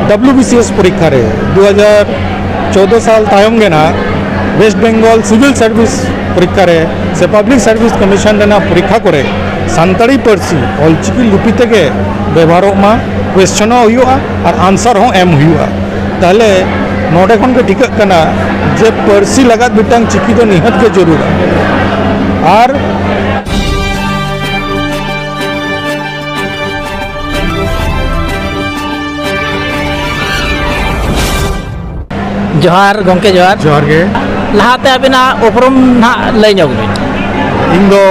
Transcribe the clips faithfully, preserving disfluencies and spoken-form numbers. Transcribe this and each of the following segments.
W B C S ᱯᱚᱨᱤᱠᱠᱷᱟ ᱨᱮ ᱫᱩ ᱦᱟᱡᱟᱨ ᱪᱳᱫᱽᱫᱳ ᱥᱟᱞ ᱛᱟᱭᱚᱢ ᱜᱮ ᱱᱟᱦᱟᱜ ᱳᱭᱮᱥᱴ ᱵᱮᱝᱜᱚᱞ ᱥᱤᱵᱷᱤᱞ ᱥᱟᱨᱵᱷᱤᱥ ᱯᱚᱨᱤᱠᱠᱷᱟ ᱨᱮ ᱥᱮ ᱯᱟᱵᱽᱞᱤᱠ ᱥᱟᱨᱵᱷᱤᱥ ᱠᱚᱢᱤᱥᱚᱱ ᱨᱮᱱᱟᱜ ᱯᱚᱨᱤᱠᱠᱷᱟ ᱠᱚᱨᱮ ᱥᱟᱱᱛᱟᱲᱤ ᱯᱟᱹᱨᱥᱤ ᱚᱞᱪᱤᱠᱤ ᱞᱤᱯᱤ ᱛᱮᱜᱮ ᱵᱮᱵᱚᱦᱟᱨᱚᱜ ᱢᱟ, ᱠᱩᱭᱮᱥᱪᱚᱱ ᱦᱚᱸ ᱦᱩᱭᱩᱜᱼᱟ ᱟᱨ ᱟᱱᱥᱟᱨ ᱦᱚᱸ ᱮᱢ ᱦᱩᱭᱩᱜᱼᱟ᱾ ᱛᱟᱦᱚᱞᱮ ᱱᱚᱰᱮ ᱠᱷᱚᱱ ᱜᱮ ᱴᱷᱤᱠᱟᱹᱜ ᱠᱟᱱᱟ ᱡᱮ ᱯᱟᱹᱨᱥᱤ ᱞᱟᱜᱟᱫ ᱢᱤᱫᱴᱟᱝ ᱪᱤᱠᱤ ᱫᱚ ᱱᱤᱦᱟᱹᱛ ᱜᱮ ᱡᱟᱹᱨᱩᱲᱟ᱾ ᱟᱨ ᱡᱚᱦᱟᱨ ᱜᱚᱢᱠᱮ, ᱡᱚᱦᱟᱨ᱾ ᱡᱚᱦᱟᱨ ᱜᱮ᱾ ᱞᱟᱦᱟᱛᱮ ᱟᱹᱵᱤᱱᱟᱜ ᱩᱯᱨᱩᱢ ᱱᱟᱦᱟᱜ ᱞᱟᱹᱭ ᱧᱚᱜ ᱵᱤᱱ᱾ ᱤᱧ ᱫᱚ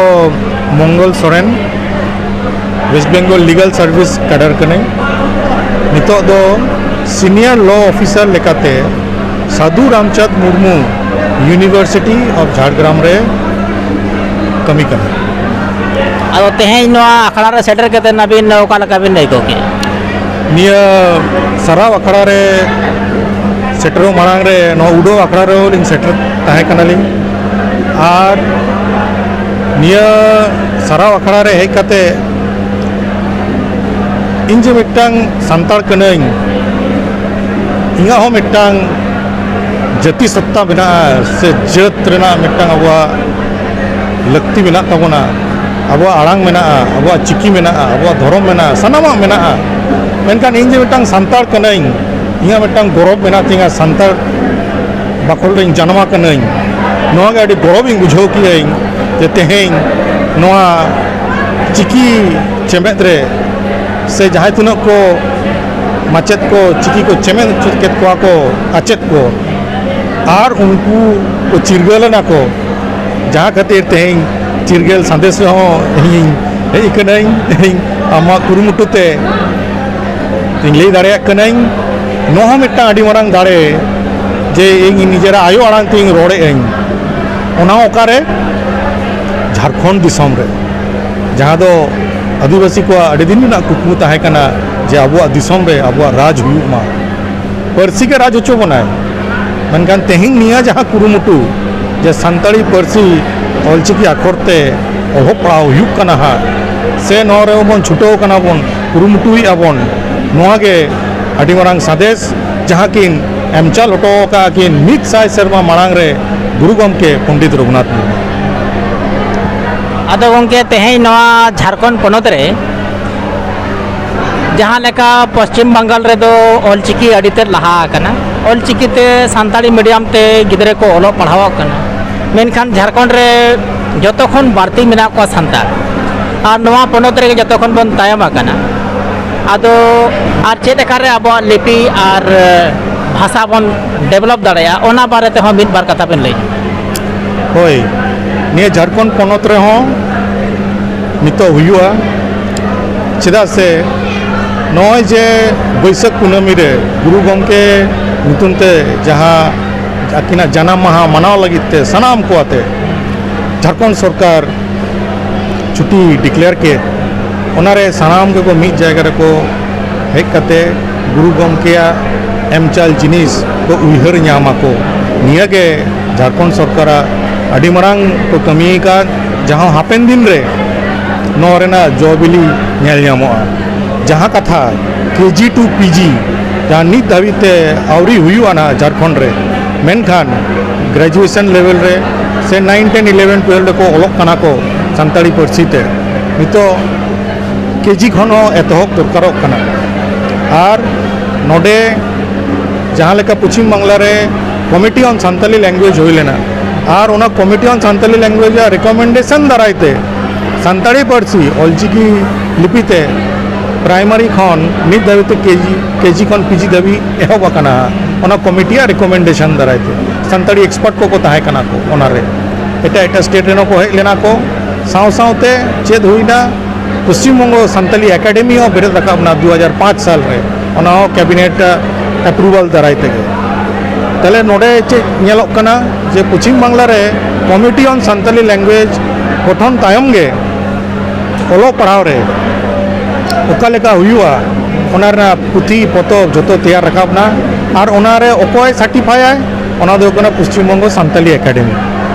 Mangal Soren, West Bengal legal service cadre ᱠᱟᱹᱱᱟᱹᱧ᱾ ᱱᱤᱛᱚᱜ ᱫᱚ ᱥᱤᱱᱤᱭᱟᱨ ᱞᱚ ᱚᱯᱷᱤᱥᱟᱨ ᱞᱮᱠᱟᱛᱮ ᱥᱟᱹᱫᱷᱩ ᱨᱟᱢᱪᱟᱸᱫᱽ ᱢᱩᱨᱢᱩ ᱤᱭᱩᱱᱤᱵᱷᱟᱨᱥᱤᱴᱤ ᱚᱯᱷ ᱡᱷᱟᱲᱜᱨᱟᱢ ᱨᱮ ᱠᱟᱹᱢᱤ ᱠᱟᱱᱟ᱾ ᱟᱫᱚ ᱛᱮᱦᱮᱧ ᱱᱚᱣᱟ ᱟᱠᱷᱲᱟ ᱨᱮ ᱥᱮᱴᱮᱨ ᱠᱟᱛᱮ ᱟᱹᱵᱤᱱ ᱚᱠᱟ ᱞᱮᱠᱟ ᱵᱤᱱ ᱟᱹᱭᱠᱟᱹᱣ ᱠᱮᱫᱼᱟ? ᱱᱤᱭᱟᱹ ᱥᱟᱨᱟᱣ ᱟᱠᱷᱲᱟ ᱨᱮ ᱥᱮᱴᱮᱨᱚᱜ ᱢᱟᱲᱟᱝ ᱨᱮ ᱱᱚᱣᱟ ᱩᱰᱟᱹᱣ ᱟᱠᱷᱲᱟ ᱨᱮᱦᱚᱸ ᱞᱤᱧ ᱥᱮᱴᱮᱨ ᱛᱟᱦᱮᱸ ᱠᱟᱱᱟᱞᱤᱧ᱾ ᱟᱨ ᱱᱤᱭᱟᱹ ᱥᱟᱨᱟᱣ ᱟᱠᱷᱲᱟ ᱨᱮ ᱦᱮᱡ ᱠᱟᱛᱮ ᱤᱧ ᱡᱮ ᱢᱤᱫᱴᱟᱝ ᱥᱟᱱᱛᱟᱲ ᱠᱟᱹᱱᱟᱹᱧ, ᱤᱧᱟᱹᱜ ᱦᱚᱸ ᱢᱤᱫᱴᱟᱝ ᱡᱟᱹᱛᱤ ᱥᱚᱛᱛᱟ ᱢᱮᱱᱟᱜᱼᱟ, ᱥᱮ ᱡᱟᱹᱛ ᱨᱮᱱᱟᱜ ᱢᱤᱫᱴᱟᱝ ᱟᱵᱚᱣᱟᱜ ᱞᱟᱹᱠᱛᱤ ᱢᱮᱱᱟᱜ ᱛᱟᱵᱚᱱᱟ, ᱟᱵᱚᱣᱟᱜ ᱟᱲᱟᱝ ᱢᱮᱱᱟᱜᱼᱟ, ᱟᱵᱚᱣᱟᱜ ᱪᱤᱠᱤ ᱢᱮᱱᱟᱜᱼᱟ, ᱟᱵᱚᱣᱟᱜ ᱫᱷᱚᱨᱚᱢ ᱢᱮᱱᱟᱜᱼᱟ, ᱥᱟᱱᱟᱢᱟᱜ ᱢᱮᱱᱟᱜᱼᱟ᱾ ᱢᱮᱱᱠᱷᱟᱱ ᱤᱧ ᱡᱮ ᱢᱤᱫᱴᱟᱝ ᱥᱟᱱᱛᱟᱲ ᱠᱟᱹᱱᱟᱹᱧ, ᱤᱧᱟᱹᱜ ᱢᱤᱫᱴᱟᱝ ᱜᱚᱨᱚᱵᱽ ᱢᱮᱱᱟᱜ ᱛᱤᱧᱟᱹ, ᱥᱟᱱᱛᱟᱲ ᱵᱟᱠᱷᱳᱞ ᱨᱤᱧ ᱡᱟᱱᱟᱢ ᱟᱠᱟᱱᱟᱹᱧ᱾ ᱱᱚᱣᱟ ᱜᱮ ᱟᱹᱰᱤ ᱜᱚᱨᱚᱵᱽ ᱤᱧ ᱵᱩᱡᱷᱟᱹᱣ ᱠᱮᱜᱼᱟᱹᱧ ᱡᱮ ᱛᱮᱦᱮᱧ ᱱᱚᱣᱟ ᱪᱤᱠᱤ ᱪᱮᱢᱮᱫ ᱨᱮ ᱥᱮ ᱡᱟᱦᱟᱸᱭ ᱛᱤᱱᱟᱹᱜ ᱠᱚ ᱢᱟᱪᱮᱫ ᱠᱚ ᱪᱤᱠᱤ ᱠᱚ ᱪᱮᱢᱮᱫ ᱦᱚᱪᱚ ᱠᱮᱫ ᱠᱚᱣᱟ ᱠᱚ, ᱟᱪᱮᱫ ᱠᱚ, ᱟᱨ ᱩᱱᱠᱩ ᱠᱚ ᱪᱤᱨᱜᱟᱹᱞ ᱮᱱᱟ ᱠᱚ, ᱡᱟᱦᱟᱸ ᱠᱷᱟᱹᱛᱤᱨ ᱛᱮᱦᱮᱧ ᱪᱤᱨᱜᱟᱹᱞ ᱥᱟᱸᱫᱮᱥ ᱨᱮᱦᱚᱸ ᱤᱧ ᱦᱮᱡ ᱟᱠᱟᱱᱟᱹᱧ᱾ ᱛᱮᱦᱮᱧ ᱟᱢᱟᱜ ᱠᱩᱨᱩᱢᱩᱴᱩ ᱛᱮ ᱤᱧ ᱞᱟᱹᱭ ᱫᱟᱲᱮᱭᱟᱜ ᱠᱟᱹᱱᱟᱹᱧ᱾ ᱱᱚᱣᱟ ᱦᱚᱸ ᱢᱤᱫᱴᱟᱝ ᱟᱹᱰᱤ ᱢᱟᱨᱟᱝ ᱫᱟᱲᱮ ᱡᱮ ᱤᱧ ᱱᱤᱡᱮᱨᱟᱜ ᱟᱭᱳ ᱟᱲᱟᱝ ᱛᱮᱧ ᱨᱚᱲᱮᱫ ᱟᱹᱧ, ᱚᱱᱟ ᱦᱚᱸ ᱚᱠᱟᱨᱮ? ᱡᱷᱟᱲᱠᱷᱚᱸᱰ ᱫᱤᱥᱚᱢ ᱨᱮ, ᱡᱟᱦᱟᱸ ᱫᱚ ᱟᱹᱫᱤᱵᱟᱹᱥᱤ ᱠᱚᱣᱟᱜ ᱟᱹᱰᱤ ᱫᱤᱱ ᱨᱮᱱᱟᱜ ᱠᱩᱠᱢᱩ ᱛᱟᱦᱮᱸ ᱠᱟᱱᱟ ᱡᱮ ᱟᱵᱚᱣᱟᱜ ᱫᱤᱥᱚᱢ ᱨᱮ ᱟᱵᱚᱣᱟᱜ ᱨᱟᱡᱽ ᱦᱩᱭᱩᱜ ᱢᱟ, ᱯᱟᱹᱨᱥᱤ ᱜᱮ ᱨᱟᱡᱽ ᱦᱚᱪᱚ ᱵᱚᱱᱟᱭ᱾ ᱢᱮᱱᱠᱷᱟᱱ ᱛᱮᱦᱮᱧ ᱱᱤᱭᱟᱹ ᱡᱟᱦᱟᱸ ᱠᱩᱨᱩᱢᱩᱴᱩ ᱡᱮ ᱥᱟᱱᱛᱟᱲᱤ ᱯᱟᱹᱨᱥᱤ ᱚᱞᱪᱤᱠᱤ ᱟᱠᱷᱚᱨ ᱛᱮ ᱚᱞᱚᱜ ᱯᱟᱲᱦᱟᱣ ᱦᱩᱭᱩᱜ ᱠᱟᱱᱟ ᱦᱟᱸᱜ, ᱥᱮ ᱱᱚᱣᱟ ᱨᱮ ᱵᱚᱱ ᱪᱷᱩᱴᱟᱹᱣ ᱠᱟᱱᱟ ᱵᱚᱱ, ᱠᱩᱨᱩᱢᱩᱴᱩᱭᱮᱫᱼᱟ ᱵᱚᱱ, ᱱᱚᱣᱟ ᱜᱮ ᱟᱹᱰᱤ ᱢᱟᱨᱟᱝ ᱥᱟᱸᱫᱮᱥ, ᱡᱟᱦᱟᱸ ᱠᱤᱱ ᱮᱢ ᱪᱟᱞ ᱦᱚᱴᱚ ᱟᱠᱟᱫᱼᱟ ᱠᱤᱱ ᱢᱤᱫ ᱥᱟᱭ ᱥᱮᱨᱢᱟ ᱢᱟᱲᱟᱝ ᱨᱮ ᱜᱩᱨᱩ ᱜᱚᱢᱠᱮ ᱯᱚᱱᱰᱤᱛ ᱨᱚᱜᱷᱩᱱᱟᱛᱷ ᱢᱩᱨᱢᱩ᱾ ᱟᱫᱚ ᱜᱚᱢᱠᱮ, ᱛᱮᱦᱮᱧ ᱱᱚᱣᱟ ᱡᱷᱟᱲᱠᱷᱚᱸᱰ ᱯᱚᱱᱚᱛ ᱨᱮ ᱡᱟᱦᱟᱸ ᱞᱮᱠᱟ ᱯᱚᱥᱪᱤᱢ ᱵᱟᱝᱜᱟᱞ ᱨᱮᱫᱚ ᱚᱞᱪᱤᱠᱤ ᱟᱹᱰᱤ ᱛᱮᱫ ᱞᱟᱦᱟ ᱟᱠᱟᱱᱟ, ᱚᱞᱪᱤᱠᱤ ᱛᱮ ᱥᱟᱱᱛᱟᱲᱤ ᱢᱤᱰᱤᱭᱟᱢ ᱛᱮ ᱜᱤᱫᱽᱨᱟᱹ ᱠᱚ ᱚᱞᱚᱜ ᱯᱟᱲᱦᱟᱣᱚᱜ ᱠᱟᱱᱟ, ᱢᱮᱱᱠᱷᱟᱱ ᱡᱷᱟᱲᱠᱷᱚᱸᱰ ᱨᱮ ᱡᱚᱛᱚ ᱠᱷᱚᱱ ᱵᱟᱹᱲᱛᱤ ᱢᱮᱱᱟᱜ ᱠᱚᱣᱟ ᱥᱟᱱᱛᱟᱲ, ᱟᱨ ᱱᱚᱣᱟ ᱯᱚᱱᱚᱛ ᱨᱮᱜᱮ ᱡᱚᱛᱚ ᱠᱷᱚᱱ ᱵᱚᱱ ᱛᱟᱭᱚᱢ ᱟᱠᱟᱱᱟ᱾ ᱟᱫᱚ ᱟᱨ ᱪᱮᱫ ᱞᱮᱠᱟᱨᱮ ᱟᱵᱚᱣᱟᱜ ᱞᱤᱯᱤ ᱟᱨ ᱵᱷᱟᱥᱟ ᱵᱚᱱ ᱰᱮᱵᱷᱞᱚᱯ ᱫᱟᱲᱮᱭᱟᱜᱼᱟ, ᱚᱱᱟ ᱵᱟᱨᱮ ᱛᱮᱦᱚᱸ ᱢᱤᱫ ᱵᱟᱨ ᱠᱟᱛᱷᱟ ᱵᱮᱱ ᱞᱟᱹᱭᱟ᱾ ᱦᱳᱭ, ᱱᱤᱭᱟᱹ ᱡᱷᱟᱲᱠᱷᱚᱸᱰ ᱯᱚᱱᱚᱛ ᱨᱮᱦᱚᱸ ᱱᱤᱛᱚᱜ ᱦᱩᱭᱩᱜᱼᱟ᱾ ᱪᱮᱫᱟᱜ ᱥᱮ ᱱᱚᱜᱼᱚᱭ ᱡᱮ ᱵᱟᱹᱭᱥᱟᱹᱠᱷ ᱠᱩᱱᱟᱹᱢᱤ ᱨᱮ ᱜᱩᱨᱩ ᱜᱚᱢᱠᱮ ᱧᱩᱛᱩᱢ ᱛᱮ ᱡᱟᱦᱟᱸ ᱟᱹᱠᱤᱱᱟᱜ ᱡᱟᱱᱟᱢ ᱢᱟᱦᱟ ᱢᱟᱱᱟᱣ ᱞᱟᱹᱜᱤᱫ ᱛᱮ ᱥᱟᱱᱟᱢ ᱠᱚ ᱟᱛᱮ ᱡᱷᱟᱲᱠᱷᱚᱸᱰ ᱥᱚᱨᱠᱟᱨ ᱪᱷᱩᱴᱤ ᱰᱤᱠᱞᱮᱭᱟᱨ ᱠᱮᱫ, ᱚᱱᱟᱨᱮ ᱥᱟᱱᱟᱢ ᱜᱮᱠᱚ ᱢᱤᱫ ᱡᱟᱭᱜᱟ ᱨᱮᱠᱚ ᱦᱮᱡ ᱠᱟᱛᱮ ᱜᱩᱨᱩ ᱜᱚᱢᱠᱮᱭᱟᱜ ᱮᱢ ᱪᱟᱞ ᱡᱤᱱᱤᱥ ᱠᱚ ᱩᱭᱦᱟᱹᱨ ᱧᱟᱢ ᱟᱠᱚ᱾ ᱱᱤᱭᱟᱹᱜᱮ ᱡᱷᱟᱲᱠᱷᱚᱸᱰ ᱥᱚᱨᱠᱟᱨᱟᱜ ᱟᱹᱰᱤ ᱢᱟᱨᱟᱝ ᱠᱚ ᱠᱟᱹᱢᱤ ᱟᱠᱟᱫ, ᱡᱟᱦᱟᱸ ᱦᱟᱯᱮᱱ ᱫᱤᱱ ᱨᱮ ᱱᱚᱣᱟ ᱨᱮᱱᱟᱜ ᱡᱚ ᱵᱤᱞᱤ ᱧᱮᱞ ᱧᱟᱢᱚᱜᱼᱟ᱾ ᱡᱟᱦᱟᱸ ᱠᱟᱛᱷᱟ ᱠᱮ ᱡᱤ to ᱯᱤ ᱡᱤ ᱡᱟᱦᱟᱸ ᱱᱤᱛ ᱫᱷᱟᱹᱵᱤᱡ ᱛᱮ ᱟᱹᱣᱨᱤ ᱦᱩᱭᱩᱜᱼᱟ ᱱᱟᱦᱟᱜ ᱡᱷᱟᱲᱠᱷᱚᱸᱰ ᱨᱮ, ᱢᱮᱱᱠᱷᱟᱱ ᱜᱨᱮᱡᱩᱭᱮᱥᱚᱱ ᱞᱮᱵᱮᱞ ᱨᱮ ᱥᱮ ᱱᱟᱭᱤᱱ ᱴᱮᱱ ᱤᱞᱮᱵᱷᱮᱱ ᱴᱩᱭᱮᱞᱵᱷ ᱨᱮᱠᱚ ᱚᱞᱚᱜ ᱠᱟᱱᱟ ᱠᱚ ᱥᱟᱱᱛᱟᱲᱤ ᱯᱟᱹᱨᱥᱤ ᱛᱮ᱾ ᱱᱤᱛᱚᱜ ᱠᱮ ᱡᱤ ᱠᱷᱚᱱ ᱦᱚᱸ ᱮᱛᱚᱦᱚᱵ ᱫᱚᱨᱠᱟᱨᱚᱜ ᱠᱟᱱᱟ᱾ ᱟᱨ ᱱᱚᱰᱮ ᱡᱟᱦᱟᱸ ᱞᱮᱠᱟ ᱯᱚᱪᱷᱤᱢ ᱵᱟᱝᱞᱟ ᱨᱮ Committee on Santali Language ᱦᱩᱭ ᱞᱮᱱᱟ, ᱟᱨ ᱚᱱᱟ Committee on Santali Language ᱟᱜ ᱨᱤᱠᱚᱢᱮᱱᱰᱮᱥᱚᱱ ᱫᱟᱨᱟᱭ ᱛᱮ ᱥᱟᱱᱛᱟᱲᱤ ᱯᱟᱹᱨᱥᱤ ᱚᱞᱪᱤᱠᱤ ᱞᱤᱯᱤ ᱛᱮ ᱯᱨᱟᱭᱢᱟᱨᱤ ᱠᱷᱚᱱ ᱱᱤᱛ ᱫᱷᱟᱹᱵᱤᱡ ᱛᱮ ᱠᱮ ᱡᱤ, ᱠᱮ ᱡᱤ ᱠᱷᱚᱱ ᱯᱤ ᱡᱤ ᱫᱷᱟᱹᱵᱤᱡ ᱮᱦᱚᱵ ᱟᱠᱟᱱᱟ, ᱚᱱᱟ ᱠᱚᱢᱤᱴᱤᱭᱟᱜ ᱨᱤᱠᱚᱢᱮᱱᱰᱮᱥᱚᱱ ᱫᱟᱨᱟᱭ ᱛᱮ᱾ ᱥᱟᱱᱛᱟᱲᱤ ᱮᱠᱥᱯᱟᱨᱴ ᱠᱚᱠᱚ ᱛᱟᱦᱮᱸ ᱠᱟᱱᱟ ᱠᱚ ᱚᱱᱟᱨᱮ, ᱮᱴᱟᱜ ᱮᱴᱟᱜ ᱥᱴᱮᱴ ᱨᱮᱱ ᱦᱚᱸᱠᱚ ᱦᱮᱡ ᱞᱮᱱᱟ ᱠᱚ᱾ ᱥᱟᱶ ᱥᱟᱶᱛᱮ ᱪᱮᱫ ᱦᱩᱭᱱᱟ, ᱯᱚᱥᱪᱤᱢ ᱵᱚᱝᱜᱚ ᱥᱟᱱᱛᱟᱞᱤ ᱮᱠᱟᱰᱮᱢᱤ ᱦᱚᱸ ᱵᱮᱨᱮᱫ ᱨᱟᱠᱟᱵ ᱮᱱᱟ ᱫᱩ ᱦᱟᱡᱟᱨ ᱯᱟᱸᱪ ᱥᱟᱞ ᱨᱮ, ᱚᱱᱟ ᱦᱚᱸ ᱠᱮᱵᱤᱱᱮᱴ ᱟᱯᱨᱩᱵᱷᱟᱞ ᱫᱟᱨᱟᱭ ᱛᱮᱜᱮ᱾ ᱛᱟᱦᱞᱮ ᱱᱚᱰᱮ ᱪᱮᱫ ᱧᱮᱞᱚᱜ ᱠᱟᱱᱟ ᱡᱮ ᱯᱚᱪᱷᱤᱢ ᱵᱟᱝᱞᱟ ᱨᱮ Committee on Santali Language ᱜᱚᱴᱷᱚᱱ ᱛᱟᱭᱚᱢ ᱜᱮ ᱚᱞᱚᱜ ᱯᱟᱲᱦᱟᱣ ᱨᱮ ᱚᱠᱟ ᱞᱮᱠᱟ ᱦᱩᱭᱩᱜᱼᱟ, ᱚᱱᱟ ᱨᱮᱱᱟᱜ ᱯᱩᱛᱷᱤ ᱯᱚᱛᱚᱵ ᱡᱚᱛᱚ ᱛᱮᱭᱟᱨ ᱨᱟᱠᱟᱵ ᱮᱱᱟ᱾ ᱟᱨ ᱚᱱᱟ ᱨᱮ ᱚᱠᱚᱭ ᱥᱟᱨᱴᱤᱯᱷᱟᱭᱟᱭ, ᱚᱱᱟ ᱫᱚ ᱦᱩᱭᱩᱜ ᱠᱟᱱᱟ ᱯᱚᱥᱪᱤᱢ ᱵᱚᱝᱜᱚ ᱥᱟᱱᱛᱟᱞᱤ ᱮᱠᱟᱰᱮᱢᱤ᱾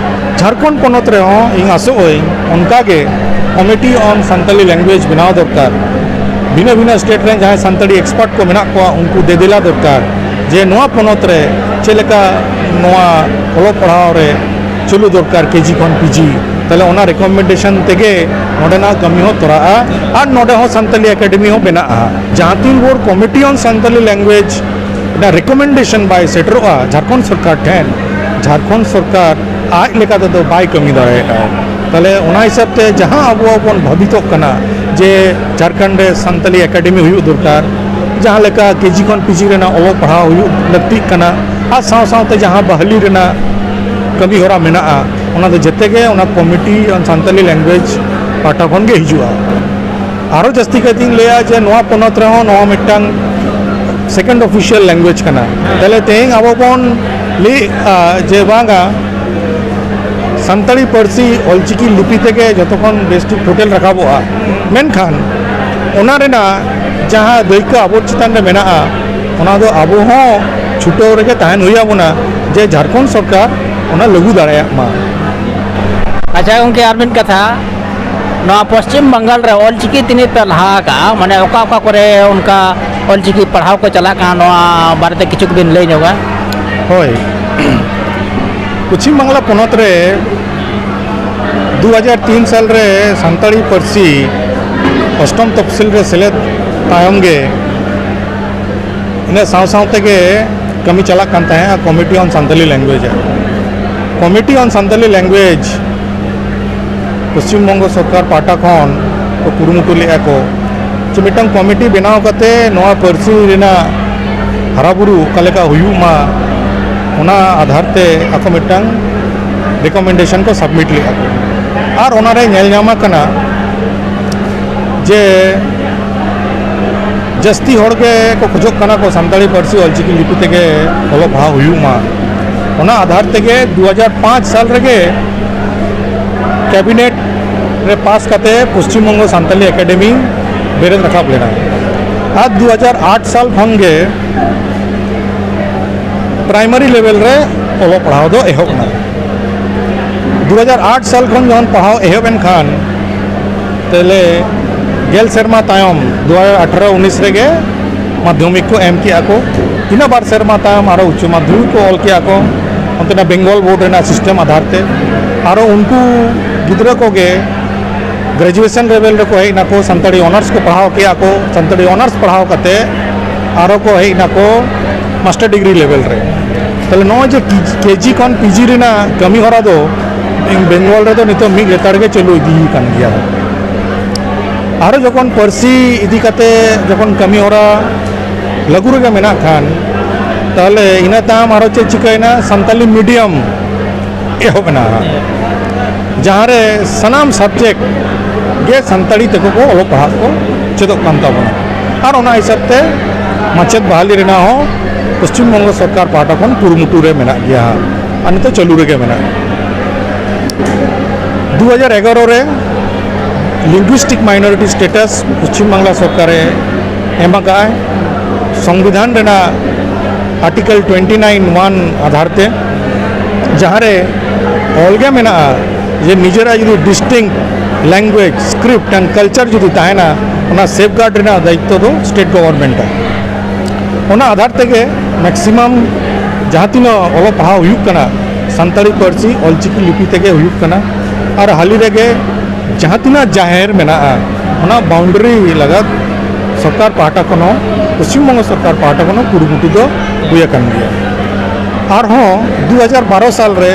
ᱡᱷᱟᱲᱠᱷᱚᱸᱰ ᱯᱚᱱᱚᱛ ᱨᱮᱦᱚᱸ ᱤᱧ ᱟᱥᱚᱜ ᱟᱹᱧ ᱚᱱᱠᱟ ᱜᱮ Committee on Santali Language ᱵᱮᱱᱟᱣ ᱫᱚᱨᱠᱟᱨ᱾ ᱵᱷᱤᱱᱟᱹ ᱵᱷᱤᱱᱟᱹ ᱥᱴᱮᱴ ᱨᱮᱱ ᱡᱟᱦᱟᱸᱭ ᱥᱟᱱᱛᱟᱲᱤ ᱮᱠᱥᱯᱟᱨᱴ ᱠᱚ ᱢᱮᱱᱟᱜ ᱠᱚᱣᱟ, ᱩᱱᱠᱩ ᱫᱮᱫᱮᱞᱟ ᱫᱚᱨᱠᱟᱨ ᱡᱮ ᱱᱚᱣᱟ ᱯᱚᱱᱚᱛ ᱨᱮ ᱪᱮᱫ ᱞᱮᱠᱟ ᱱᱚᱣᱟ ᱚᱞᱚᱜ ᱯᱟᱲᱦᱟᱣ ᱨᱮ ᱪᱟᱹᱞᱩ ᱫᱚᱨᱠᱟᱨ, ᱠᱮᱡᱤ ᱠᱷᱚᱱ ᱯᱤᱡᱤ᱾ ᱛᱟᱦᱞᱮ ᱚᱱᱟ ᱨᱮᱠᱚᱢᱮᱱᱰᱮᱥᱚᱱ ᱛᱮᱜᱮ ᱱᱚᱰᱮᱱᱟᱜ ᱠᱟᱹᱢᱤ ᱦᱚᱸ ᱛᱚᱨᱟᱜᱼᱟ ᱟᱨ ᱱᱚᱰᱮ ᱦᱚᱸ ᱥᱟᱱᱛᱟᱞᱤ ᱮᱠᱟᱰᱮᱢᱤ ᱦᱚᱸ ᱵᱮᱱᱟᱜᱼᱟ᱾ ᱡᱟᱦᱟᱸ ᱛᱤᱱ ᱵᱷᱳᱨ ᱠᱚᱢᱤᱴᱤ ᱚᱱ ᱥᱟᱱᱛᱟᱞᱤ ᱞᱮᱝᱜᱩᱭᱮᱡᱽ ᱨᱮᱱᱟᱜ ᱨᱮᱠᱚᱢᱮᱱᱰᱮᱥᱚᱱ ᱵᱟᱭ ᱥᱮᱴᱮᱨᱚᱜᱼᱟ ᱡᱷᱟᱲᱠᱷᱚᱸᱰ ᱥᱚᱨᱠᱟᱨ ᱴᱷᱮᱱ, ᱡᱷᱟᱲᱠᱷᱚᱸᱰ ᱥᱚᱨᱠᱟᱨ ᱟᱡ ᱞᱮᱠᱟ ᱛᱮᱫᱚ ᱵᱟᱭ ᱠᱟᱹᱢᱤ ᱫᱟᱲᱮᱭᱟᱜᱼᱟ᱾ ᱛᱟᱦᱞᱮ ᱚᱱᱟ ᱦᱤᱥᱟᱹᱵ ᱛᱮ ᱡᱟᱦᱟᱸ ᱟᱵᱚ ᱵᱚᱱ ᱵᱷᱟᱵᱤᱛᱚᱜ ᱠᱟᱱᱟ ᱡᱮ ᱡᱷᱟᱲᱠᱷᱚᱸᱰ ᱨᱮ ᱥᱟᱱᱛᱟᱞᱤ ᱮᱠᱟᱰᱮᱢᱤ ᱦᱩᱭᱩᱜ ᱫᱚᱨᱠᱟᱨ, ᱡᱟᱦᱟᱸ ᱞᱮᱠᱟ ᱠᱮᱡᱤ ᱠᱷᱚᱱ ᱯᱤᱡᱤ ᱨᱮᱱᱟᱜ ᱚᱞᱚᱜ ᱯᱟᱲᱦᱟᱣ ᱦᱩᱭᱩᱜ ᱞᱟᱹᱠᱛᱤᱜ ᱠᱟᱱᱟ, ᱟᱨ ᱥᱟᱶ ᱥᱟᱶᱛᱮ ᱡᱟᱦᱟᱸ ᱵᱟᱦᱟᱞᱤ ᱨᱮᱱᱟᱜ ᱠᱟᱹᱢᱤ ᱦᱚᱨᱟ ᱢᱮᱱᱟᱜᱼᱟ, ᱚᱱᱟ ᱫᱚ ᱡᱮᱛᱮ ᱜᱮ ᱚᱱᱟ ᱠᱚᱢᱤᱴᱤ ᱚᱱ ᱥᱟᱱᱛᱟᱞᱤ ᱞᱮᱝᱜᱩᱭᱮᱡᱽ ᱯᱟᱦᱴᱟ ᱠᱷᱚᱱ ᱜᱮ ᱦᱤᱡᱩᱜᱼᱟ᱾ ᱟᱨᱚ ᱡᱟᱹᱥᱛᱤ ᱠᱟᱭᱛᱤᱧ ᱞᱟᱹᱭᱟ ᱡᱮ ᱱᱚᱣᱟ ᱯᱚᱱᱚᱛ ᱨᱮᱦᱚᱸ ᱱᱚᱣᱟ ᱢᱤᱫᱴᱟᱝ ᱥᱮᱠᱮᱱᱰ ᱚᱯᱷᱤᱥᱤᱭᱟᱞ ᱞᱮᱝᱜᱩᱭᱮᱡᱽ ᱠᱟᱱᱟ᱾ ᱛᱟᱦᱞᱮ ᱛᱮᱦᱮᱧ ᱟᱵᱚ ᱵᱚᱱ ᱞᱟᱹᱭᱮᱫᱼᱟ ᱡᱮ ᱵᱟᱝᱟ, ᱥᱟᱱᱛᱟᱲᱤ ᱯᱟᱹᱨᱥᱤ ᱚᱞᱪᱤᱠᱤ ᱞᱤᱯᱤ ᱛᱮᱜᱮ ᱡᱚᱛᱚ ᱠᱷᱚᱱ ᱵᱮᱥ ᱴᱷᱤᱠ ᱯᱷᱩᱴᱮᱞ ᱨᱟᱠᱟᱵᱚᱜᱼᱟ, ᱢᱮᱱᱠᱷᱟᱱ ᱚᱱᱟ ᱨᱮᱱᱟᱜ ᱡᱟᱦᱟᱸ ᱫᱟᱹᱭᱠᱟᱹ ᱟᱵᱚ ᱪᱮᱛᱟᱱ ᱨᱮ ᱢᱮᱱᱟᱜᱼᱟ, ᱚᱱᱟ ᱫᱚ ᱟᱵᱚ ᱦᱚᱸ ᱪᱷᱩᱴᱟᱹᱣ ᱨᱮᱜᱮ ᱛᱟᱦᱮᱱ ᱦᱩᱭ ᱟᱵᱚᱱᱟ ᱡᱮ ᱡᱷᱟᱲᱠᱷᱚᱸᱰ ᱥᱚᱨᱠᱟᱨ ᱚᱱᱟ ᱞᱟᱹᱜᱩ ᱫᱟᱲᱮᱭᱟᱜ ᱢᱟ᱾ ᱟᱪᱪᱷᱟ ᱜᱚᱢᱠᱮ, ᱟᱨ ᱢᱤᱫ ᱠᱟᱛᱷᱟ, ᱱᱚᱣᱟ ᱯᱚᱥᱪᱤᱢ ᱵᱟᱝᱜᱟᱞ ᱨᱮ ᱚᱞᱪᱤᱠᱤ ᱛᱤᱱᱟᱹᱜ ᱯᱮ ᱞᱟᱦᱟ ᱟᱠᱟᱜᱼᱟ? ᱢᱟᱱᱮ ᱚᱠᱟ ᱚᱠᱟ ᱠᱚᱨᱮ ᱚᱱᱠᱟ ᱚᱞᱪᱤᱠᱤ ᱯᱟᱲᱦᱟᱣ ᱠᱚ ᱪᱟᱞᱟᱜ ᱠᱟᱱᱟ, ᱱᱚᱣᱟ ᱵᱟᱨᱮᱛᱮ ᱠᱤᱪᱷᱩ ᱵᱤᱱ ᱞᱟᱹᱭ ᱧᱚᱜᱟ? ᱦᱳᱭ, ᱯᱚᱪᱷᱤᱢ ᱵᱟᱝᱞᱟ ᱯᱚᱱᱚᱛ ᱨᱮ ᱫᱩ ᱦᱟᱡᱟᱨ ᱛᱤᱱ ᱥᱟᱞ ᱨᱮ ᱥᱟᱱᱛᱟᱲᱤ ᱯᱟᱹᱨᱥᱤ ᱚᱥᱴᱚᱢ ᱛᱚᱯᱥᱤᱞ ᱨᱮ ᱥᱮᱞᱮᱫ ᱛᱟᱭᱚᱢ ᱜᱮ, ᱤᱱᱟᱹ ᱥᱟᱶ ᱥᱟᱶ ᱛᱮᱜᱮ ᱠᱟᱹᱢᱤ ᱪᱟᱞᱟᱜ ᱠᱟᱱ ᱛᱟᱦᱮᱸᱫ Committee on Santali Language᱾ Committee on Santali Language Paschim Banga ᱥᱚᱨᱠᱟᱨ ᱯᱟᱦᱴᱟ ᱠᱷᱚᱱ ᱠᱚ ᱠᱩᱨᱩᱢᱩᱴᱩ ᱞᱮᱫᱼᱟ ᱠᱚ ᱡᱮ ᱢᱤᱫᱴᱟᱝ ᱠᱚᱢᱤᱴᱤ ᱵᱮᱱᱟᱣ ᱠᱟᱛᱮ ᱱᱚᱣᱟ ᱯᱟᱹᱨᱥᱤ ᱨᱮᱱᱟᱜ ᱦᱟᱨᱟᱵᱩᱨᱩ ᱚᱠᱟ ᱞᱮᱠᱟ ᱦᱩᱭᱩᱜ ᱢᱟ, ᱚᱱᱟ ᱟᱫᱷᱟᱨ ᱛᱮ ᱟᱠᱚ ᱢᱤᱫᱴᱟᱝ ᱨᱤᱠᱚᱢᱮᱱᱰᱮᱥᱚᱱ ᱠᱚ ᱥᱟᱵᱢᱤᱴ ᱞᱮᱫᱼᱟ ᱠᱚ᱾ ᱟᱨ ᱚᱱᱟᱨᱮ ᱧᱮᱞ ᱧᱟᱢ ᱟᱠᱟᱱᱟ ᱡᱮ ᱡᱟᱹᱥᱛᱤ ᱦᱚᱲ ᱜᱮ ᱠᱚ ᱠᱷᱚᱡᱚᱜ ᱠᱟᱱᱟ ᱠᱚ ᱥᱟᱱᱛᱟᱲᱤ ᱯᱟᱹᱨᱥᱤ ᱚᱞᱪᱤᱠᱤ ᱞᱤᱯᱤ ᱛᱮᱜᱮ ᱚᱞᱚᱜ ᱯᱟᱲᱦᱟᱣ ᱦᱩᱭᱩᱜ ᱢᱟ᱾ ᱚᱱᱟ ᱟᱫᱷᱟᱨ ᱛᱮᱜᱮ ᱫᱩ ᱦᱟᱡᱟᱨ ᱯᱟᱸᱪ ᱥᱟᱞ ᱨᱮᱜᱮ ᱠᱮᱵᱤᱱᱮᱴ ᱨᱮ ᱯᱟᱥ ᱠᱟᱛᱮ ᱯᱚᱥᱪᱤᱢ ᱵᱚᱝᱜᱚ ᱥᱟᱱᱛᱟᱞᱤ ᱮᱠᱟᱰᱮᱢᱤ ᱵᱮᱨᱮᱫ ᱨᱟᱠᱟᱵ ᱞᱮᱱᱟ᱾ ᱟᱨ ᱫᱩ ᱦᱟᱡᱟᱨ ᱟᱴ ᱥᱟᱞ ᱠᱷᱚᱱ ᱜᱮ ᱯᱨᱟᱭᱢᱟᱨᱤ ᱞᱮᱵᱮᱞ ᱨᱮ ᱚᱞᱚᱜ ᱯᱟᱲᱦᱟᱣ ᱫᱚ ᱮᱦᱚᱵ ᱮᱱᱟ᱾ ᱫᱩ ᱦᱟᱡᱟᱨ ᱟᱴ ᱥᱟᱞ ᱠᱷᱚᱱ ᱡᱚᱠᱷᱚᱱ ᱯᱟᱲᱦᱟᱣ ᱮᱦᱚᱵ ᱮᱱ ᱠᱷᱟᱱ, ᱛᱟᱦᱞᱮ ᱜᱮᱞ ᱥᱮᱨᱢᱟ ᱛᱟᱭᱚᱢ, ᱫᱩ ᱦᱟᱡᱟᱨ ᱟᱴᱷᱨᱚ ᱩᱱᱤᱥ ᱨᱮᱜᱮ ᱢᱟᱫᱽᱫᱷᱚᱢᱤᱠ ᱠᱚ ᱮᱢ ᱠᱮᱜᱼᱟ ᱠᱚ᱾ ᱤᱱᱟᱹ ᱵᱟᱨ ᱥᱮᱨᱢᱟ ᱛᱟᱭᱚᱢ ᱟᱨᱚ ᱩᱪᱪᱚ ᱢᱟᱫᱽᱫᱷᱚᱢᱤᱠ ᱠᱚ ᱚᱞ ᱠᱮᱜᱼᱟ ᱠᱚ, ᱚᱱᱛᱮᱱᱟᱜ ᱵᱮᱝᱜᱚᱞ ᱵᱳᱨᱰ ᱨᱮᱱᱟᱜ ᱥᱤᱥᱴᱮᱢ ᱟᱫᱷᱟᱨ ᱛᱮ᱾ ᱟᱨᱚ ᱩᱱᱠᱩ ᱜᱤᱫᱽᱨᱟᱹ ᱠᱚᱜᱮ ᱜᱨᱮᱡᱩᱭᱮᱥᱚᱱ ᱞᱮᱵᱮᱞ ᱨᱮᱠᱚ ᱦᱮᱡ ᱱᱟᱠᱚ, ᱥᱟᱱᱛᱟᱲᱤ ᱚᱱᱟᱨᱥ ᱠᱚ ᱯᱟᱲᱦᱟᱣ ᱠᱮᱜᱼᱟ ᱠᱚ, ᱥᱟᱱᱛᱟᱲᱤ ᱚᱱᱟᱨᱥ ᱯᱟᱲᱦᱟᱣ ᱠᱟᱛᱮ ᱟᱨᱚ ᱠᱚ ᱦᱮᱡ ᱱᱟᱠᱚ ᱢᱟᱥᱴᱟᱨ ᱰᱤᱜᱽᱨᱤ ᱞᱮᱵᱮᱞ ᱨᱮ᱾ ᱛᱟᱦᱞᱮ ᱱᱚᱜᱼᱚᱭ ᱡᱮ ᱠᱮᱡᱤ ᱠᱷᱚᱱ ᱯᱤᱡᱤ ᱨᱮᱱᱟᱜ ᱠᱟᱹᱢᱤ ᱦᱚᱨᱟ ᱫᱚ ᱵᱮᱝᱜᱚᱞ ᱨᱮᱫᱚ ᱱᱤᱛᱚᱜ ᱢᱤᱫ ᱞᱮᱛᱟᱲ ᱜᱮ ᱪᱟᱹᱞᱩ ᱤᱫᱤ ᱟᱠᱟᱱ ᱜᱮᱭᱟ᱾ ᱟᱨᱚ ᱡᱚᱠᱷᱚᱱ ᱯᱟᱹᱨᱥᱤ ᱤᱫᱤ ᱠᱟᱛᱮ ᱡᱚᱠᱷᱚᱱ ᱠᱟᱹᱢᱤ ᱦᱚᱨᱟ ᱞᱟᱹᱜᱩ ᱨᱮᱜᱮ ᱢᱮᱱᱟᱜ ᱠᱷᱟᱱ, ᱛᱟᱦᱞᱮ ᱤᱱᱟᱹ ᱛᱟᱭᱚᱢ ᱟᱨᱚ ᱪᱮᱫ ᱪᱤᱠᱟᱹᱭᱮᱱᱟ? ᱥᱟᱱᱛᱟᱞᱤ ᱢᱤᱰᱤᱭᱟᱢ ᱮᱦᱚᱵ ᱮᱱᱟ, ᱡᱟᱦᱟᱸ ᱨᱮ ᱥᱟᱱᱟᱢ ᱥᱟᱵᱡᱮᱠᱴ ᱜᱮ ᱥᱟᱱᱛᱟᱲᱤ ᱛᱮᱠᱚ ᱠᱚ ᱚᱞᱚᱜ ᱯᱟᱲᱦᱟᱜ ᱠᱚ ᱪᱮᱫᱚᱜ ᱠᱟᱱ ᱛᱟᱵᱚᱱᱟ᱾ ᱟᱨ ᱚᱱᱟ ᱦᱤᱥᱟᱹᱵ ᱛᱮ ᱢᱟᱪᱮᱫ ᱵᱟᱦᱟᱞᱤ ᱨᱮᱱᱟᱜ ᱦᱚᱸ ᱯᱚᱥᱪᱤᱢ ᱵᱚᱝᱜᱚ ᱥᱚᱨᱠᱟᱨ ᱯᱟᱦᱴᱟ ᱠᱷᱚᱱ ᱠᱩᱨᱩᱢᱩᱴᱩ ᱨᱮ ᱢᱮᱱᱟᱜ ᱜᱮᱭᱟ ᱟᱨ ᱱᱤᱛᱚᱜ ᱪᱟᱹᱞᱩ ᱨᱮᱜᱮ ᱢᱮᱱᱟᱜᱼᱟ᱾ ᱫᱩ ᱦᱟᱡᱟᱨ ᱮᱜᱟᱨᱚ ᱨᱮ ᱞᱤᱝᱜᱩᱭᱥᱴᱤᱠ ᱢᱟᱭᱱᱚᱨᱤᱴᱤ ᱥᱴᱮᱴᱟᱥ ᱯᱚᱥᱪᱤᱢ ᱵᱟᱝᱞᱟ ᱥᱚᱨᱠᱟᱨᱮ ᱮᱢ ᱟᱠᱟᱫᱼᱟᱭ ᱥᱚᱝᱵᱤᱫᱷᱟᱱ ᱨᱮᱱᱟᱜ article twenty nine one Aadhaar ᱛᱮ, ᱡᱟᱦᱟᱸ ᱨᱮ ᱚᱞ ᱜᱮ ᱢᱮᱱᱟᱜᱼᱟ ᱡᱮ ᱱᱤᱡᱮᱨᱟᱜ ᱡᱩᱫᱤ ᱰᱤᱥᱴᱤᱝᱠᱴ ᱞᱮᱝᱜᱩᱭᱮᱡᱽ, ᱥᱠᱨᱤᱯᱴ ᱮᱱᱰ ᱠᱟᱞᱪᱟᱨ ᱡᱩᱫᱤ ᱛᱟᱦᱮᱱᱟ, ᱚᱱᱟ ᱥᱮᱯᱷᱜᱟᱨᱰ ᱨᱮᱱᱟᱜ ᱫᱟᱭᱤᱛᱛᱚ ᱫᱚ ᱥᱴᱮᱴ ᱜᱚᱵᱷᱚᱨᱱᱢᱮᱱᱴᱟᱜ᱾ ᱚᱱᱟ ᱟᱫᱷᱟᱨ ᱛᱮᱜᱮ ᱢᱮᱠᱥᱤᱢᱟᱢ ᱡᱟᱦᱟᱸ ᱛᱤᱱᱟᱹᱜ ᱚᱞᱚᱜ ᱯᱟᱲᱦᱟᱣ ᱦᱩᱭᱩᱜ ᱠᱟᱱᱟ, ᱥᱟᱱᱛᱟᱲᱤ ᱯᱟᱹᱨᱥᱤ ᱚᱞᱪᱤᱠᱤ ᱞᱤᱯᱤ ᱛᱮᱜᱮ ᱦᱩᱭᱩᱜ ᱠᱟᱱᱟ᱾ ᱟᱨ ᱦᱟᱹᱞᱤ ᱨᱮᱜᱮ ᱡᱟᱦᱟᱸ ᱛᱤᱱᱟᱹᱜ ᱡᱟᱦᱮᱨ ᱢᱮᱱᱟᱜᱼᱟ, ᱚᱱᱟ ᱵᱟᱣᱩᱱᱰᱟᱨᱤ ᱞᱟᱜᱟᱫ ᱥᱚᱨᱠᱟᱨ ᱯᱟᱦᱴᱟ ᱠᱷᱚᱱ ᱦᱚᱸ, ᱯᱚᱥᱪᱤᱢ ᱵᱚᱝᱜᱚ ᱥᱚᱨᱠᱟᱨ ᱯᱟᱦᱴᱟ ᱠᱷᱚᱱ ᱦᱚᱸ ᱠᱩᱨᱩᱢᱩᱴᱩ ᱫᱚ ᱦᱩᱭ ᱟᱠᱟᱱ ᱜᱮᱭᱟ᱾ ᱟᱨᱦᱚᱸ ᱫᱩ ᱦᱟᱡᱟᱨ ᱵᱟᱨᱚ ᱥᱟᱞ ᱨᱮ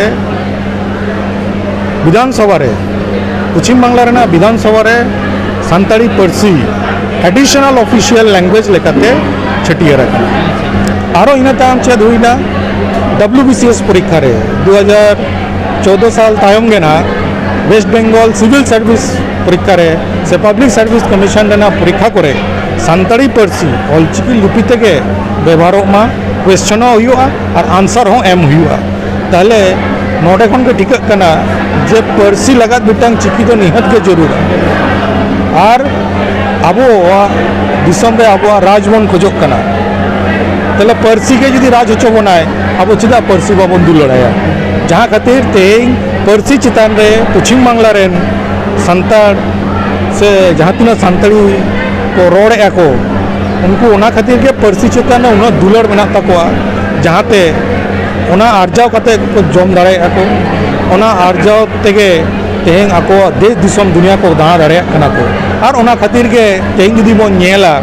ᱵᱤᱫᱷᱟᱱ ᱥᱚᱵᱷᱟ ᱨᱮ, ᱯᱚᱪᱷᱤᱢ ᱵᱟᱝᱞᱟ ᱨᱮᱱᱟᱜ ᱵᱤᱫᱷᱟᱱ ᱥᱚᱵᱷᱟ ᱨᱮ ᱥᱟᱱᱛᱟᱲᱤ ᱯᱟᱹᱨᱥᱤ additional official language ᱞᱮᱠᱟᱛᱮ ᱪᱷᱟᱹᱴᱭᱟᱹᱨ ᱟᱠᱟᱱᱟ᱾ ᱟᱨᱚ ᱤᱱᱟᱹ ᱛᱟᱭᱚᱢ ᱪᱮᱫ ᱦᱩᱭᱱᱟ, ᱰᱟᱵᱞᱤᱭᱩ ᱵᱤ ᱥᱤ ᱮᱥ ᱯᱚᱨᱤᱠᱠᱷᱟ ᱨᱮ ᱫᱩ ᱦᱟᱡᱟᱨ ᱪᱳᱫᱽᱫᱳ ᱥᱟᱞ ᱛᱟᱭᱚᱢ ᱜᱮ ᱱᱟᱦᱟᱜ West Bengal Civil Service ᱯᱚᱨᱤᱠᱠᱷᱟ ᱨᱮ ᱥᱮ Public Service Commission ᱨᱮᱱᱟᱜ ᱯᱚᱨᱤᱠᱠᱷᱟ ᱠᱚᱨᱮ ᱥᱟᱱᱛᱟᱲᱤ ᱯᱟᱹᱨᱥᱤ ᱚᱞᱪᱤᱠᱤ ᱞᱤᱯᱤ ᱛᱮᱜᱮ ᱵᱮᱵᱚᱦᱟᱨᱚᱜ ᱢᱟ, ᱠᱩᱭᱮᱥᱪᱚᱱ ᱦᱚᱸ ᱦᱩᱭᱩᱜᱼᱟ ᱟᱨ ᱟᱱᱥᱟᱨ ᱦᱚᱸ ᱮᱢ ᱦᱩᱭᱩᱜᱼᱟ᱾ ᱛᱟᱦᱞᱮ ᱱᱚᱰᱮ ᱠᱷᱚᱱ ᱜᱮ ᱴᱷᱤᱠᱟᱹᱜ ᱠᱟᱱᱟ ᱡᱮ ᱯᱟᱹᱨᱥᱤ ᱞᱟᱜᱟᱫ ᱢᱤᱫᱴᱟᱝ ᱪᱤᱠᱤ ᱫᱚ ᱱᱤᱦᱟᱹᱛ ᱜᱮ ᱡᱟᱹᱨᱩᱲᱟ᱾ ᱟᱨ ᱟᱵᱚᱣᱟᱜ ᱫᱤᱥᱚᱢ ᱨᱮ ᱟᱵᱚᱣᱟᱜ ᱨᱟᱡᱽ ᱵᱚᱱ ᱠᱷᱚᱡᱚᱜ ᱠᱟᱱᱟ, ᱛᱟᱦᱞᱮ ᱯᱟᱹᱨᱥᱤ ᱜᱮ ᱡᱩᱫᱤ ᱨᱟᱡᱽ ᱦᱚᱪᱚ ᱵᱚᱱᱟᱭ, ᱟᱵᱚ ᱪᱮᱫᱟᱜ ᱯᱟᱹᱨᱥᱤ ᱵᱟᱵᱚᱱ ᱫᱩᱞᱟᱹᱲᱟᱭᱟ? ᱡᱟᱦᱟᱸ ᱠᱷᱟᱹᱛᱤᱨ ᱛᱮᱦᱮᱧ ᱯᱟᱹᱨᱥᱤ ᱪᱮᱛᱟᱱ ᱨᱮ ᱯᱚᱪᱷᱤᱢ ᱵᱟᱝᱞᱟ ᱨᱮᱱ ᱥᱟᱱᱛᱟᱲ ᱥᱮ ᱡᱟᱦᱟᱸ ᱛᱤᱱᱟᱹᱜ ᱥᱟᱱᱛᱟᱲᱤ ᱠᱚ ᱨᱚᱲᱮᱫᱼᱟ ᱠᱚ, ᱩᱱᱠᱩ ᱚᱱᱟ ᱠᱷᱟᱹᱛᱤᱨ ᱜᱮ ᱯᱟᱹᱨᱥᱤ ᱪᱮᱛᱟᱱ ᱨᱮ ᱩᱱᱟᱹᱜ ᱫᱩᱞᱟᱹᱲ ᱢᱮᱱᱟᱜ ᱛᱟᱠᱚᱣᱟ, ᱡᱟᱦᱟᱸᱛᱮ ᱚᱱᱟ ᱟᱨᱡᱟᱣ ᱠᱟᱛᱮ ᱠᱚ ᱡᱚᱢ ᱫᱟᱲᱮᱭᱟᱜᱼᱟ ᱠᱚ᱾ ᱚᱱᱟ ᱟᱨᱡᱟᱣ ᱛᱮᱜᱮ ᱛᱮᱦᱮᱧ ᱟᱠᱚᱣᱟᱜ ᱫᱮᱥ ᱫᱤᱥᱚᱢ ᱫᱩᱱᱤᱭᱟᱹ ᱠᱚ ᱫᱟᱬᱟ ᱫᱟᱲᱮᱭᱟᱜ ᱠᱟᱱᱟ ᱠᱚ᱾ ᱟᱨ ᱚᱱᱟ ᱠᱷᱟᱹᱛᱤᱨ ᱜᱮ ᱛᱮᱦᱮᱧ ᱡᱩᱫᱤ ᱵᱚᱱ ᱧᱮᱞᱟ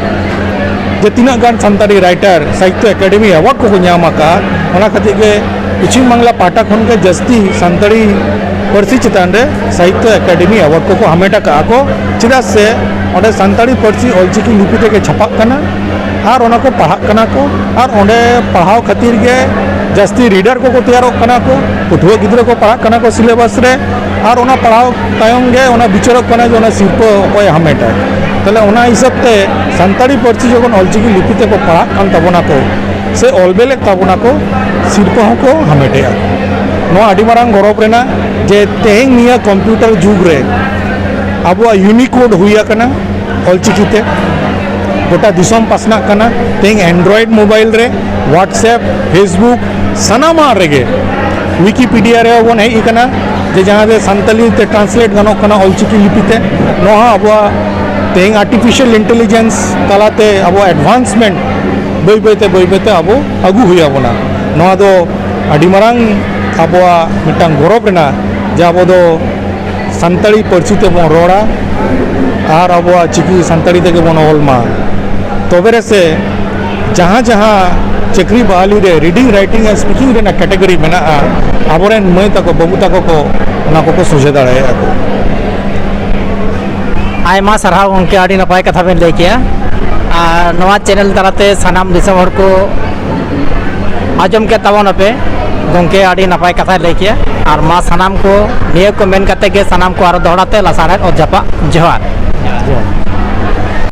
ᱡᱮ ᱛᱤᱱᱟᱹᱜ ᱜᱟᱱ ᱥᱟᱱᱛᱟᱲᱤ writer ᱥᱟᱦᱤᱛᱛᱚ ᱮᱠᱟᱰᱮᱢᱤ award ᱠᱚᱠᱚ ᱧᱟᱢ ᱟᱠᱟᱫᱼᱟ, ᱚᱱᱟ ᱠᱷᱟᱹᱛᱤᱨ ᱜᱮ ᱯᱚᱪᱷᱤᱢ ᱵᱟᱝᱞᱟ ᱯᱟᱦᱴᱟ ᱠᱷᱚᱱ ᱜᱮ ᱡᱟᱹᱥᱛᱤ ᱥᱟᱱᱛᱟᱲᱤ ᱯᱟᱹᱨᱥᱤ ᱪᱮᱛᱟᱱ ᱨᱮ ᱥᱟᱦᱤᱛᱛᱚ ᱮᱠᱟᱰᱮᱢᱤ award ᱠᱚᱠᱚ ᱦᱟᱢᱮᱴ ᱟᱠᱟᱫᱼᱟ ᱠᱚ᱾ ᱪᱮᱫᱟᱜ ᱥᱮ ᱚᱸᱰᱮ ᱥᱟᱱᱛᱟᱲᱤ ᱯᱟᱹᱨᱥᱤ ᱚᱞᱪᱤᱠᱤ ᱞᱤᱯᱤ ᱛᱮᱜᱮ ᱪᱷᱟᱯᱟᱜ ᱠᱟᱱᱟ ᱟᱨ ᱚᱱᱟ ᱠᱚ ᱯᱟᱲᱦᱟᱜ ᱠᱟᱱᱟ ᱠᱚ᱾ ᱟᱨ ᱚᱸᱰᱮ ᱯᱟᱲᱦᱟᱣ ᱠᱷᱟᱹᱛᱤᱨ ᱜᱮ ᱡᱟᱹᱥᱛᱤ reader ᱠᱚᱠᱚ ᱛᱮᱭᱟᱨᱚᱜ ᱠᱟᱱᱟ ᱠᱚ, ᱯᱟᱹᱴᱷᱩᱣᱟᱹ ᱜᱤᱫᱽᱨᱟᱹ ᱠᱚ ᱯᱟᱲᱦᱟᱜ ᱠᱟᱱᱟ ᱠᱚ syllabus ᱨᱮ, ᱟᱨ ᱚᱱᱟ ᱯᱟᱲᱦᱟᱣ ᱛᱟᱭᱚᱢ ᱜᱮ ᱚᱱᱟ ᱵᱤᱪᱟᱹᱨᱚᱜ ᱠᱟᱱᱟ ᱡᱮ ᱚᱱᱟ ᱥᱤᱨᱯᱟᱹ ᱚᱠᱚᱭᱮ ᱦᱟᱢᱮᱴᱟ᱾ ᱛᱟᱦᱞᱮ ᱚᱱᱟ ᱦᱤᱥᱟᱹᱵ ᱛᱮ ᱥᱟᱱᱛᱟᱲᱤ ᱯᱟᱹᱨᱥᱤ ᱡᱚᱠᱷᱚᱱ ᱚᱞᱪᱤᱠᱤ ᱞᱤᱯᱤ ᱛᱮᱠᱚ ᱯᱟᱲᱦᱟᱜ ᱠᱟᱱ ᱛᱟᱵᱚᱱᱟ ᱠᱚ ᱥᱮ ᱚᱞ ᱵᱮᱞᱮᱫ ᱛᱟᱵᱚᱱᱟ ᱠᱚ, ᱥᱤᱨᱯᱟᱹ ᱦᱚᱸᱠᱚ ᱦᱟᱢᱮᱴᱮᱜᱼᱟ᱾ ᱱᱚᱣᱟ ᱟᱹᱰᱤ ᱢᱟᱨᱟᱝ ᱜᱚᱨᱚᱵᱽ ᱨᱮᱱᱟᱜ ᱡᱮ ᱛᱮᱦᱮᱧ ᱱᱤᱭᱟᱹ computer ᱡᱩᱜᱽ ᱨᱮ ᱟᱵᱚᱣᱟᱜ Unicode ᱦᱩᱭ ᱟᱠᱟᱱᱟ ᱚᱞᱪᱤᱠᱤ ᱛᱮ, ᱜᱚᱴᱟ ᱫᱤᱥᱚᱢ ᱯᱟᱥᱱᱟᱜ ᱠᱟᱱᱟ᱾ ᱛᱮᱦᱮᱧ Android mobile ᱨᱮ WhatsApp, Facebook, ᱥᱟᱱᱟᱢᱟᱜ ᱨᱮᱜᱮ Wikipedia ᱨᱮᱦᱚᱸ ᱵᱚᱱ ᱦᱮᱡ ᱟᱠᱟᱱᱟ, ᱡᱮ ᱡᱟᱦᱟᱸ ᱨᱮ ᱥᱟᱱᱛᱟᱲᱤ ᱛᱮ translate ᱜᱟᱱᱚᱜ ᱠᱟᱱᱟ ᱚᱞᱪᱤᱠᱤ ᱞᱤᱯᱤ ᱛᱮ᱾ ᱱᱚᱣᱟ ᱦᱚᱸ ᱟᱵᱚᱣᱟᱜ ᱛᱮᱦᱮᱧ artificial intelligence ᱛᱟᱞᱟᱛᱮ ᱟᱵᱚᱣᱟᱜ advancement ᱵᱟᱹᱭ ᱵᱟᱹᱭᱛᱮ, ᱵᱟᱹᱭ ᱵᱟᱹᱭᱛᱮ ᱟᱵᱚ ᱟᱹᱜᱩ ᱦᱩᱭ ᱟᱵᱚᱱᱟ᱾ ᱱᱚᱣᱟ ᱫᱚ ᱟᱹᱰᱤ ᱢᱟᱨᱟᱝ ᱟᱵᱚᱣᱟᱜ ᱢᱤᱫᱴᱟᱝ ᱜᱚᱨᱚᱵᱽ ᱨᱮᱱᱟᱜ, ᱡᱮ ᱟᱵᱚ ᱫᱚ ᱥᱟᱱᱛᱟᱲᱤ ᱯᱟᱹᱨᱥᱤ ᱛᱮᱵᱚᱱ ᱨᱚᱲᱟ ᱟᱨ ᱟᱵᱚᱣᱟᱜ ᱪᱤᱠᱤ ᱥᱟᱱᱛᱟᱲᱤ ᱛᱮᱜᱮ ᱵᱚᱱ ᱚᱞ ᱢᱟ᱾ ᱛᱚᱵᱮ ᱨᱮᱥᱮ ᱡᱟᱦᱟᱸ ᱡᱟᱦᱟᱸ ᱪᱟᱹᱠᱨᱤ ᱵᱟᱦᱟᱞᱤ ᱨᱮ reading, writing ᱟᱨ speaking ᱨᱮᱱᱟᱜ category ᱢᱮᱱᱟᱜᱼᱟ, ᱟᱵᱚᱨᱮᱱ ᱢᱟᱹᱭ ᱛᱟᱠᱚ, ᱵᱟᱹᱵᱩ ᱛᱟᱠᱚ ᱠᱚ ᱚᱱᱟ ᱠᱚᱠᱚ ᱥᱚᱡᱷᱮ ᱫᱟᱲᱮᱭᱟᱜᱼᱟ ᱠᱚ᱾ ᱟᱭᱢᱟ ᱥᱟᱨᱦᱟᱣ ᱜᱚᱢᱠᱮ, ᱟᱹᱰᱤ ᱱᱟᱯᱟᱭ ᱠᱟᱛᱷᱟ ᱵᱮᱱ ᱞᱟᱹᱭ ᱠᱮᱜᱼᱟ᱾ ᱟᱨ ᱱᱚᱣᱟ channel ᱛᱟᱞᱟᱛᱮ ᱥᱟᱱᱟᱢ ᱫᱤᱥᱚᱢ ᱦᱚᱲ ᱠᱚ ᱟᱸᱡᱚᱢ ᱠᱮᱫ ᱛᱟᱵᱚᱱᱟᱯᱮ, ᱜᱚᱢᱠᱮ ᱟᱹᱰᱤ ᱱᱟᱯᱟᱭ ᱠᱟᱛᱷᱟᱭ ᱞᱟᱹᱭ ᱠᱮᱜᱼᱟ᱾ ᱟᱨ ᱢᱟ ᱥᱟᱱᱟᱢ ᱠᱚ ᱱᱤᱭᱟᱹ ᱠᱚ ᱢᱮᱱ ᱠᱟᱛᱮ ᱜᱮ ᱥᱟᱱᱟᱢ ᱠᱚ ᱟᱨᱚ ᱫᱚᱦᱲᱟ ᱛᱮ ᱞᱟᱥᱟᱲᱦᱮᱫ ᱚᱛ ᱡᱟᱯᱟᱜ ᱡᱚᱦᱟᱨ᱾ ᱡᱚᱦᱟᱨ᱾